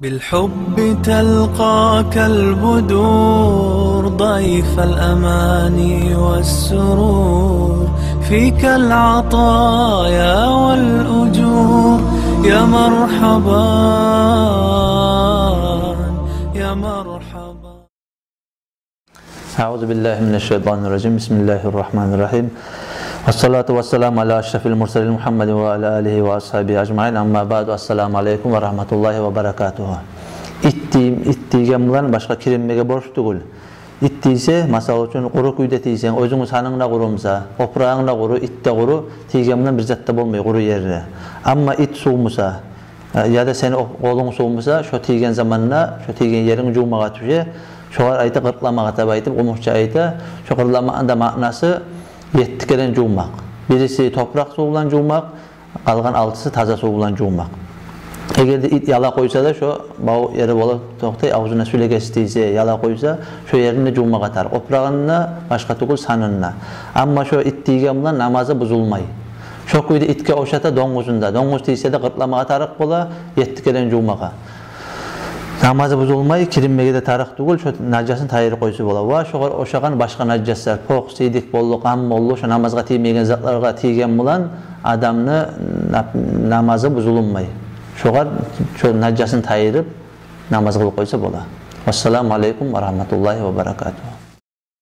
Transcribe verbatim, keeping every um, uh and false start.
بالحب تلقاك البدور ضيف الأماني والسرور، فيك العطايا والأجور. يا مرحبا، يا مرحبا. أعوذ بالله من الشيطان الرجيم. بسم الله الرحمن الرحيم. والصلاة والسلام على أشرف المرسلين محمد وعلى آله وأصحابه أجمعين. أما بعد. السلام عليكم ورحمة الله وبركاته. Ит тий-, ит тийген булан башгъа киринмеге борч тюгюл. Ит тийсе, масала учун, къуру кюйде тийсенг, оьзюнгню санынг да къуру буса, опурагъынг да къуру, ит де къуру, тийген булан бир зат да болмай, къуру ерде. Амма ит сув буса, э, яда сени о-, къолунг сув буса, шо тийген заманда, шо тийген еринг жувмагъа тюше, шогъар айта къыртламакъ деп айтып, къумукъча айта. Шо къыртламакъны да маънасы етти керен жувмакъ. Бириси топуракъ сув булан жувмакъ, къалгъан алтысы таза сув булан жувмакъ. Эгер де ит яла къойса да, шо баву ери бола токътай, авзуна сюлекеси тийсе, яла къойса, шо ерин де жувмагъа тарыкъ. Опурагъын да, башгъа тюгюл санын да. Амма шо ит тийген булан намазы бузулмай. Шо кюйде итге ошата донгузун да. Донгуз тийсе де къыртламагъа тарыкъ бола, етти керен жувмагъа. Намазы бузулмай, киринмеге де тарыкъ тюгюл, шо нажасын тайдырып къойса бола. Ва шогъар ошагъан башгъа нажаслар, покъ, сийдик болду, къан болду, шо намазгъа тиймейген затларгъа тийген булан адамны на-, намазы бузулунмай. Шогъар шо нажасын тайдырып намаз къылып къойса бола. Вассаламу алейкум ва рагьматуллагьи ва баракатугьу.